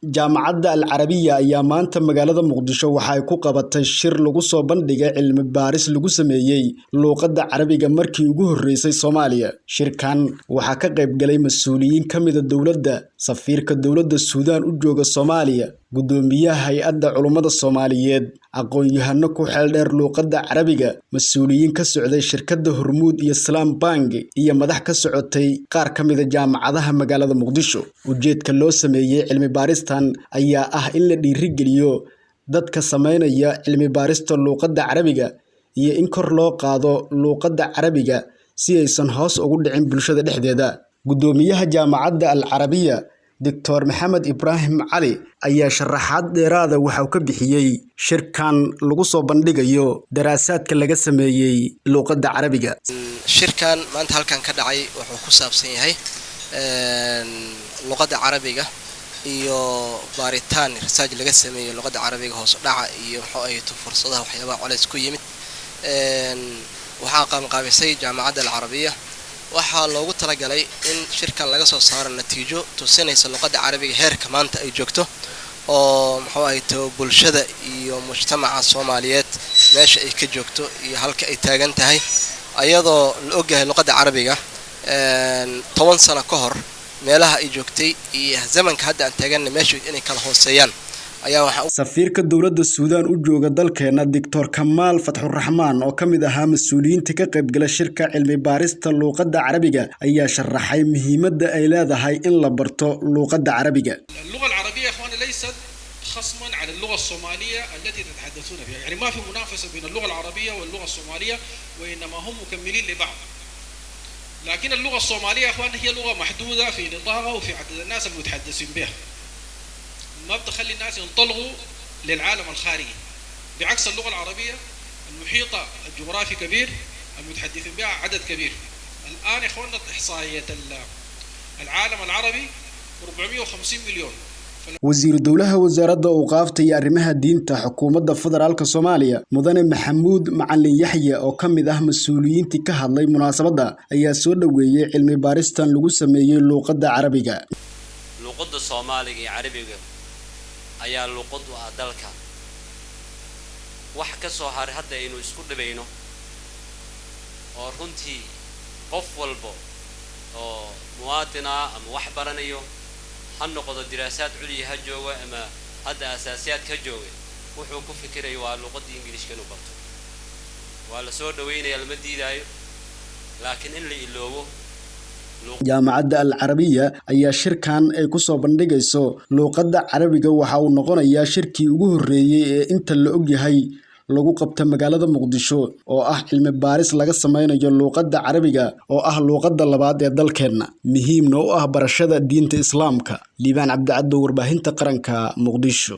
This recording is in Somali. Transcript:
Jaamacadda Al Carabiya ayaa maanta magaalada Muqdisho waxa ay ku qabatay shir lagu soo bandhigay cilmi baaris lagu sameeyay luqadda Carabiga markii ugu horeysay Soomaaliya. Shirkan waxaa ka qayb galay mas'uuliyiin ka mid ah dowladda, safiirka dowladda Suudaan u jooga Soomaaliya, guddoomiyaha hay'adda culimada Soomaaliyeed, aqoon-yahano ku xeel dheer luqadda Carabiga, mas'uuliyiin ka socday shirkadda Hormuud iyo Salaam Bank, iyo madax ka socotay qaar ka mid ah jaamacadaha magaalada Muqdisho. Ujeedka loo sameeyay cilmi baaristan ayaa ah in la dhiirrigeliyo dadka sameynaya cilmi baarista luqadda Carabiga iyo in kor loo qaado luqadda Carabiga si aysan hoos ugu dhicin bulshada dhexdeeda. Guddoomiyaha Jaamacadda Al Carabiya, Dr. Maxamed Ibraahim Cali, ayaa sharaxaad dheeraad ah waxa uu ka bixiyay shirkan lagu soo bandhigayo daraasaadka laga sameeyay luqadda Carabiga. Shirkan maanta halkan ka dhacay wuxuu ku saabsan yahay luqadda Carabiga iyo baaritaan research laga sameeyay luqadda Carabiga, hoos u dhaca iyo muxuu ahayto fursadaha, waxyaabaha culays ku yimid. Waxaa qabanqaabisay Jaamacadda Alcarabiya. Waxaa loogu talagalay in shirkan laga soo saaro natiijo tusinaysa luqadda Carabiga heerka maanta ay joogto oo muxuu ahayto bulshada iyo mujtamaca Soomaaliyeed meesha ay ka joogto iyo halka ay taagan tahay, ayadoo la ogyahay luqadda Carabiga 10 sano ka hor meelaha ay joogtay iyo zamanka hadda aan taaganna meesha inay kala hooseeyaan. Safiirka dowladda Suudaan u jooga dalkeena, Dr. Kamaal Fatxuraxmaan, oo ka mid ahaa mas'uuliyiinta ka qaybgala shirka cilmi baarista luqadda Carabiga, ayaa sharaxay muhiimadda ay leedahay in la barto luqadda Carabiga. اللغة العربية يا اخواني ليست خصما على اللغة الصومالية التي تتحدثون بها، يعني ما في منافسة بين اللغة العربية واللغة الصومالية، وإنما هم مكملين لبعض. لكن اللغة الصومالية يا اخوان هي لغة محدودة في نطاقها وفي عدد الناس المتحدثين بها. ما بتخلي الناس ينطلقوا للعالم الخارجي، بعكس اللغة العربية المحيط الجغرافي كبير، المتحدثين بها عدد كبير. الآن يا اخواننا إحصائية العالم العربي 450 مليون. Wasiiru dowlaha wasaaradda awqaafta iyo arrimaha diinta xukuumadda federaalka Soomaaliya, Mudane Maxamuud Macalin Yaxye, oo ka mid ah mas'uuliyiintii ka hadlay munaasabadda, ayaa soo dhoweeyay cilmi baaristan lagu sameeyay luqadda Carabiga. Luqadda Soomaaliga iyo Carabiga ayaa luqad u ah dalka. Wax ka soo haray hadda aynu isku dhibayno oo runtii qof walba oo muwaadin ah ama wax baranayo ha noqdo, diraasaad culya ha joogo ama hadda asaasiyaad ka jooga, wuxuu ku fikirayo waa luqadda Ingiliishka inuu barto. Waa la soo dhaweynaya, lama diidaayo, laakiin in la iloobo. Jaamacadda Al Carabiya ayaa shirkan ay ku soo bandhigayso luqadda Carabiga waxa uu noqonayaa shirkii ugu horreeyay ee inta la ogyahay lagu qabta magaalada Muqdisho oo ah cilmi baaris laga sameynayo luqadda Carabiga oo ah luqadda labaad ee dalkeenna, muhiimna u ah barashada diinta Islaamka. Liibaan Cabdicaddo, warbaahinta qaranka, Muqdisho.